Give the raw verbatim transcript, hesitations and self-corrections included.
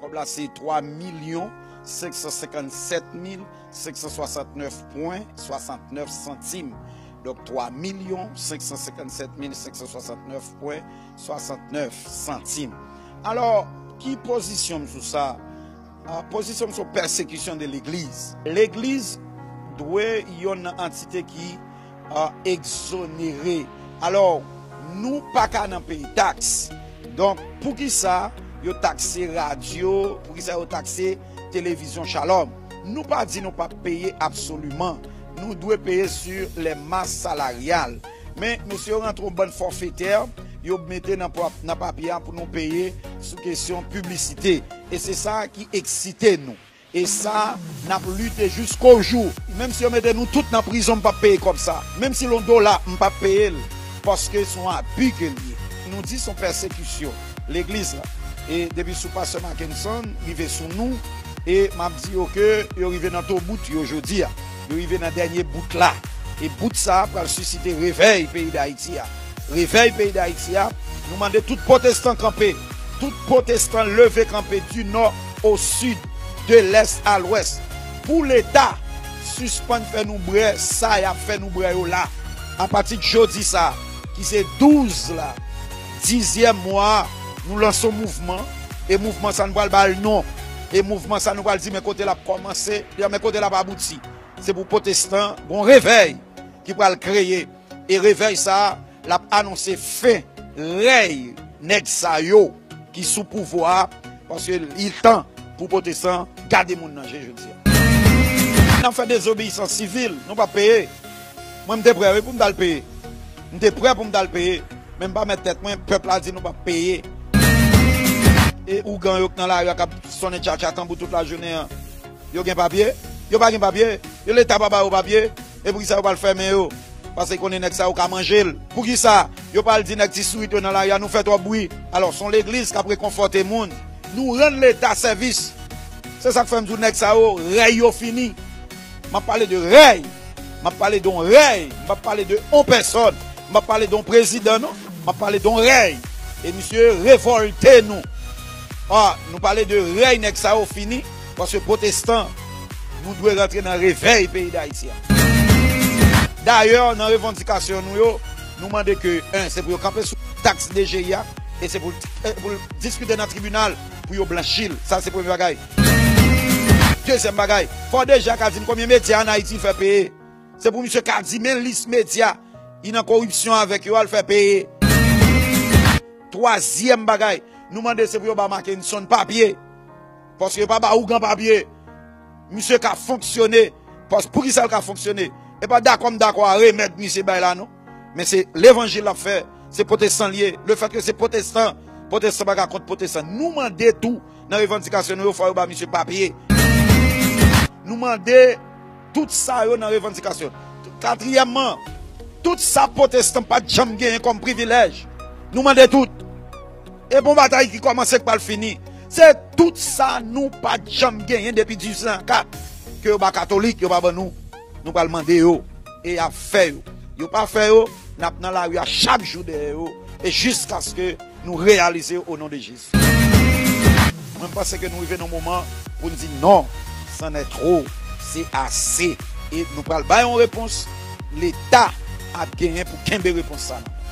Kòb la se twa milyon senk san senkannsèt mil senk san swasantnèf pwen swasantnèf santim. Donk, twa milyon senk san senkannsèt mil senk san swasantnèf pwen swasantnèf santim. Alò, ki pozisyon m sou sa? Ah, pozisyon m sou pèsekisyon de legliz. Legliz dwe yonn nan antite ki, ah, egzonere. Alò, nou pa ka nan peye taks. Donk, poukisa yo takse radyo, poukisa yo takse televizyon Shalom? Nou pa di nou p ap peye absoliman. Nou dwe peye sur les masses salariales. Men, mesye yo rantre yon bann fòfetè, yo mete nan, nan papye a pou nou peye sou kesyon piblisite. E se sa ki eksite nou. E sa, n ap lite jiskojou. Menm si yo mete nou tout nan prizon, m p ap peye kòb sa. Menm si l yon dola, m p ap peye l. Paske se yon abi ke l ye. Nou di se yon pèsekisyon legliz la. E depi sou pastè Mackenson, rive sou nou, e m ap di yo ke yo rive nan to bout yo jodi a. Yo rive nan dènye bout la. E bout sa a pral sisite revèy peyi Dayiti a. Revèy peyi Dayiti a, nou mande tout pwotestan kanpe. Tout pwotestan leve kanpe, du nord au sud, de l'est à l'ouest. Pou Leta sispann fè nou bwè sa y ap fè nou bwè yo la. Apati de jodi sa, ki se douz la, dizyèm mwa a, nou lanse yon mouvman. E mouvman sa, nou pral ba l non. E mouvman sa, nou pral di men kote l ap kòmanse, men kote l ap abouti. Se pou pwotestan, gon revèy ki pral kreye. E revèy sa a, l ap anonse fen rèy nèg sa yo ki sou pouvwa a, paske li tan pou pwotestan gade moun nan je jodi a. N ap fè dezobeyisans sivil, nou p ap peye. Mwen, m te prè, wi, pou m t al peye. M te prè pou m t al peye, men m pa mèt tèt mwen, pèp la di nou p ap peye. E ougan yo k nan lari a k ap sonnen tchatcha tanbou tout lajounen an, yo gen papye? Yo pa gen papye. Yo, Leta pa ba yo papye. E poukisa yo pral fèmen yo? Paske konnen nèg sa yo ka manje l. Poukisa yo pral di nèg ti sourit yo nan lari a, nou fè twòp bri? Alò, se yon legliz k ap rekonfòte moun. Nou rann Leta sèvis. Se sa k fè m di w nèg sa yo, rèy yo fini. M ap pale de rèy. M ap pale de yon rèy. M p ap pale de yon pèsòn. M p ap pale de yon prezidan, non. M ap pale de yon rèy. E misye revòlte nou. Ah, nou pale de rèy nèg sa yo fini, paske pwotestan, nou dwe rantre nan revèy peyi Dayiti a. Dayè, nan revandikasyon nou yo, nou mande ke, en, se pou yo kanpe sou taks D G I a, e se pou, e pou l diskite nan tribinal pou yo blanchi l. Sa, se premye bagay. Dezyèm bagay, fò D G I a ka di n konbyen medya ann Ayiti l fè peye. Se pou misye ka di men lis medya li nan koripsyon avèk yo a l fè peye. Twazyèm bagay, nou mande se pou yo ba Mackenson papye. Paske yo pa ba ougan papye. Misye ka fonksyone. Pas, poukisa l ka fonksyone? E pa dakò m dakò a remèd misye bay la, non. Men se levanjil l ap fè. Se pwotestan l ye. Lefètke se pwotestan, pwotestan pa ka kont pwotestan. Nou mande tou nan revandikasyon nou yo, fò yo ba misye papye. Nou mande tout sa yo nan revandikasyon. Katriyèmman, tout sa pwotestan pa t janm genyen kòm privilèj, nou mande tout. E bon batay ki kòmanse k pral fini. Se tout sa nou pa t janm genyen depi dizuit san kat ke yo ba katolik, yo pa ban nou. Nou pral mande yo. E y ap fè yo. Yo pa fè yo, n ap nan lari a chak jou dèyè yo. E jiskaske nou reyalize yo o non de Jezi. Mwen, m panse ke nou rive nan moman pou n di non, c'en est trop, se ase. E nou pral bay yon repons, Leta ap genyen pou kenbe repons sa nan men.